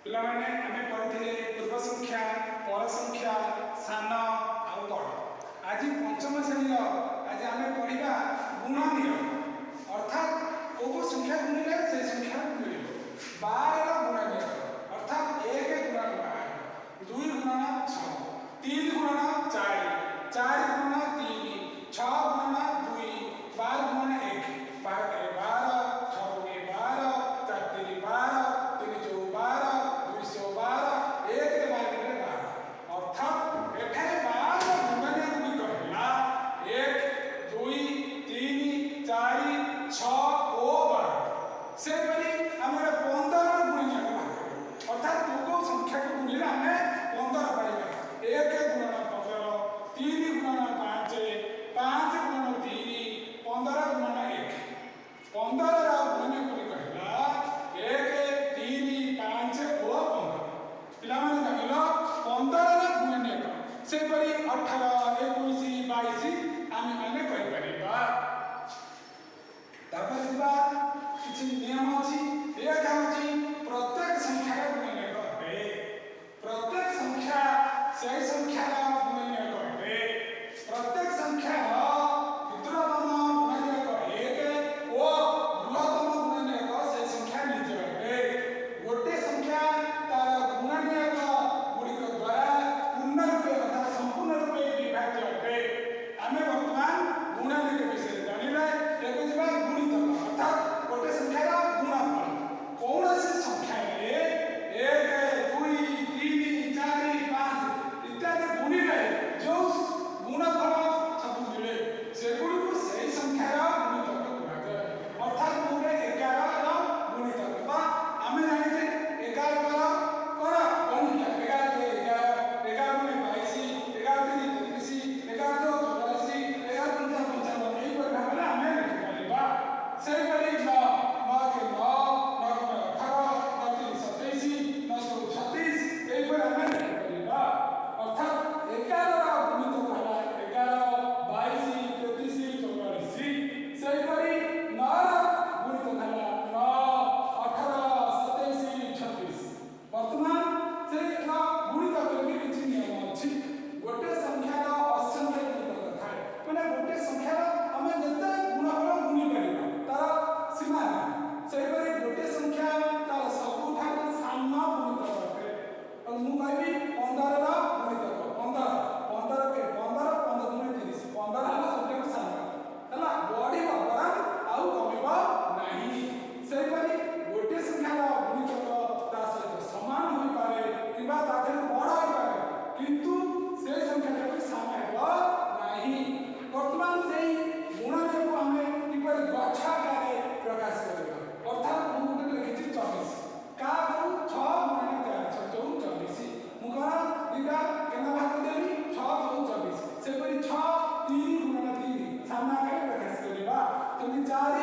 ପିଲାମାନେ, ଆମେ ପଢ଼ିଥିଲେ ପୂର୍ବ ସଂଖ୍ୟା, ପର ସଂଖ୍ୟା, ସାନ ଆଉ ବଡ଼। ଆଜି ପଞ୍ଚମ ଶ୍ରେଣୀର ଆଜି ଆମେ ପଢ଼ିବା ଗୁଣନୀୟ, ଅର୍ଥାତ୍ କେଉଁ କେଉଁ ସଂଖ୍ୟା ଗୁଣିଲେ ସେ ସଂଖ୍ୟା ମିଳିବ। 12ର ଗୁଣନୀୟ, ଅର୍ଥାତ୍ 1 ଗୁଣନ 12, 2 ଗୁଣନ 6, 3 ଗୁଣନ 4, 4 ଗୁଣନ 3, 6 ଗୁଣନ 2, 12 ଗୁଣନ 1, 12 12, 6 ଗୁଣେ 12, 4 3 12, 3 ଚଉ 12, 212, 1ରେ 12 ଗୁଣେ 12। ଅର୍ଥାତ୍ ଏଠାରେ 12ର ଗୁଣନୀୟ ଗୁଡ଼ିକ ହେଲା 1, 2, 3, 4, 6 ଓ 12। ସେହିପରି ଆମେ ଗୋଟେ 15ର ଗୁଣନୀୟକୁ ବାହାର କରିବା, ଅର୍ଥାତ୍ କେଉଁ କେଉଁ ସଂଖ୍ୟାକୁ ଗୁଣିଲେ ଆମେ 15 ପାଇବା। 1 ଗୁଣନ 15, 3 ଗୁଣନ 5, 5 ଗୁଣନ 3, 15 ଗୁଣନ 1। 15ର ଗୁଣନୀୟ ଗୁଡ଼ିକ ହେଲା 1, 3, 5 ଓ 15। ପିଲାମାନେ ଜାଣିଲ 15ର ଗୁଣନୀୟକ। ସେହିପରି 18, 21, 22 ଆମେମାନେ କହିପାରିବା। ତାପରେ ଯିବା, କିଛି ନିୟମ ଅଛି। ଏକ ହେଉଛି ପ୍ରତ୍ୟେକ ସଂଖ୍ୟାର ଗୁଣନୀୟକ ଅଟେ। ପ୍ରତ୍ୟେକ ସଂଖ୍ୟା ସେଇ ସଂଖ୍ୟାର ଗୁଣନୀୟକ ଅଟେ। ପ୍ରତ୍ୟେକ ସଂଖ୍ୟାର କ୍ଷୁଦ୍ରତମ ଗୁଣନୀୟକ 1 ଓ ବୃହତ୍ତମ ଗୁଣନୀୟକ ସେଇ ସଂଖ୍ୟା ନିଜେ ଅଟେ। ଗୋଟିଏ ସଂଖ୍ୟା ତାର ଗୁଣନୀୟକ ଗୁଡ଼ିକ ଦ୍ୱାରା ପୂର୍ଣ୍ଣ ରୂପେ ଅର୍ଥାତ୍ ସମ୍ପୂର୍ଣ୍ଣ ରୂପେ ବିଭାଜ୍ୟ ଅଟେ। ଆମେ ବର୍ତ୍ତମାନ ଗୁଣନୀୟକ ବିଷୟରେ ଜାଣିଲେ। ଏବେ ଯିବା ଗୁଣିତକ, ଅର୍ଥାତ୍ ଗୋଟେ ସଂଖ୍ୟାର ଗୁଣଫଳ। କୌଣସି ସଂଖ୍ୟାରେ 1, 2, 3, 4, 5 ଇତ୍ୟାଦି ଗୁଣିଲେ ଯେଉଁ ଗୁଣଫଳ ସବୁ ମିଳେ, ସେଗୁଡ଼ିକୁ ସେଇ ସଂଖ୍ୟାର ଗୁଣିତକ କୁହାଯାଏ। ଅର୍ଥାତ୍ ମୁଁ ଗୋଟେ 11ର ଗୁଣିତକ ବା ଆମେ ଜାଣିଛେ 11 କର ଗଣିକା 11 11, 11 ଗୁଣେ 22, 11 3 33, 11 ଚଉ 44, 11 ପଞ୍ଚା 55, ଏହିପରି ଭାବରେ ଆମେ ଲେଖିପାରିବା। ସେହିପରି 9, 9 କେ 9, 9 ଗୁଣେ 18, 9 3 27, 9 ଚଉ 36, ଏହିପରି ଆମେ ଲେଖିପାରିବା। ଅର୍ଥାତ୍ 11ର ଗୁଣିତକ ହେଲା 11, 22, 33, 44। ସେହିପରି 9ର ଗୁଣିତକ ହେଲା 9, 18, 27, 36। ବର୍ତ୍ତମାନ ସେଇର ଗୁଣିତକରେ ବି କିଛି ନିୟମ ଅଛି। ଗୋଟେ ସଂଖ୍ୟାର ଅସଂଖ୍ୟ ଗୁଣିତକ ଥାଏ, ମାନେ ଗୋଟେ ସଂଖ୍ୟାର ଆମେ ଯେତେ ଗୁଣଫଳ ଗୁଣି ପାରିବା ତାର ସୀମା ନାହିଁ। ସେହିପରି ଗୋଟେ ସଂଖ୍ୟା ତାର ସବୁଠାରୁ ସାନ ଗୁଣିତକ ଅଟେ। ଆଉ ମୁଁ କହିବି 15ର ଗୁଣିତକ 15, 15 କେ 15, 15 ଦୁଣେ 30, 15 ହେଲା ସବୁଠାରୁ ସାନ ହେଲା, ବଢ଼ିବ ବରଂ ଆଉ କମିବ ନାହିଁ। ସେହିପରି ଗୋଟିଏ ସଂଖ୍ୟାର ଗୁଣିତକ ତା ସହିତ ସମାନ ହୋଇପାରେ କିମ୍ବା ତା ଠାରୁ ବଡ଼ ହୋଇପାରେ, କିନ୍ତୁ ସେ ସଂଖ୍ୟାଟା ବି ସାନ ହେବ ନାହିଁ। ବର୍ତ୍ତମାନ ସେଇ ଗୁଣନୀୟକୁ ଆମେ କିପରି ଗଛ ଆକାରରେ ପ୍ରକାଶ କରିବା? ଅର୍ଥାତ୍ ମୁଁ ଗୋଟେ ଲେଖିଛି 24, କାହାକୁ 6 ଗୁଣନ 4, 6 ଚଉ 24। ମୁଁ କଣ ଦୁଇଟା କେନା ଭାଗ ଦେଲି, 6 ଚଉ 24। ସେହିପରି 6 3 ଗୁଣନ 3 ସାନ ଆକାରରେ ପ୍ରକାଶ କରିବା। ସେମିତି 4